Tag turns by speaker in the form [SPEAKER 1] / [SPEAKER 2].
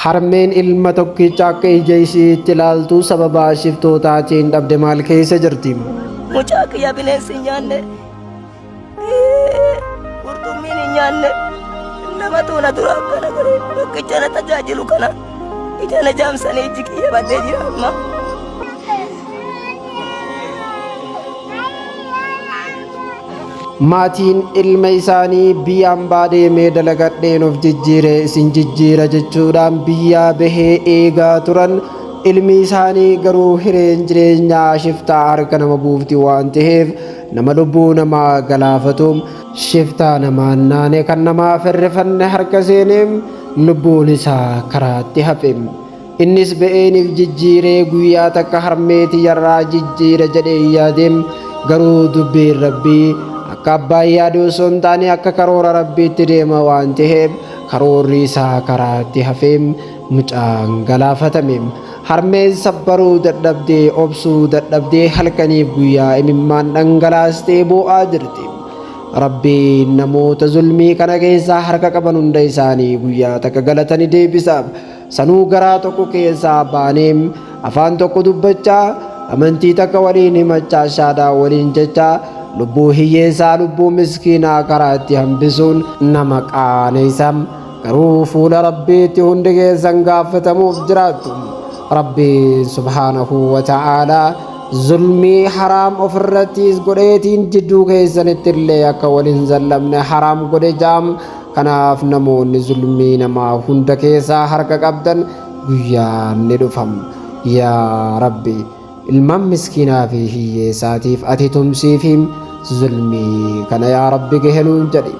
[SPEAKER 1] Harmeen ilma tokkicha akka ija isiitti ilaaltu sababa shiftootaatiin dhabde maal keessa jirti?
[SPEAKER 2] Mucaa kiyya bineensi hin nyaanne, qurxummiin hin nyaanne, namatu na dura akkana godhe. Tokkicha na tajaajilu kana ija na jaamsanii ijji kiyya badee jira amma.
[SPEAKER 1] Maatiin ilma isaanii biyya ambaa deemee dalagadheen of jijjiire isin jijjiira jechuudhaan biyyaa bahee eegaa turan. Ilmi isaanii garuu hireen jireenyaa shiftaa harka nama buufti waan ta'eef nama lubbuu namaa galaafatu shiftaa namaan naane kan namaaf hirrifanne harka seenee lubbuun isaa karaatti hafe. Innis ba'eeniif jijjiiree guyyaa takka harmee tiyyarraa jijjiira jedhee yaade. Garuu dubbiin Rabbii akka abbaan yaade osoo hin taane akka karoora Rabbiitti deema waan ta'eef karoorri isaa karaatti hafee mucaan galaafatame. Harmeen sabbaruu dadhabdee, obsuu dadhabdee halkaniif guyyaa imimmaan dhangalaastee boo'aa jirti. Rabbiin namoota zulmii kana keessaa harka qaban hunda isaanii guyyaa takka galata ni deebisaaf. Sanuu garaa tokko keessaa baanee afaan tokko dubbachaa, amantii takka waliin himachaa, shaadaa waliin jechaa lubbuu hiyyeessaa, lubbuu miskiinaa karaa itti hambisuun nama qaaneessa. Garuu fuula Rabbiitti hundi keessan gaafatamuuf jiraattu. Rabbiin subhaanahu wa ta'aalaa zulmii haraam ofirrattiis godheetiin jidduu keessanitti illee akka wal hin zallamne haraam godhe jaam. Kanaaf namoonni zulmii namaa hunda keessaa harka qabdan guyyaan ni dhufam. Yaa Rabbi, ilmaan miskiinaa fi hiyyeessaatiif ati tumsiifi zulmii kana yaa Rabbi gahe nuun jedhi.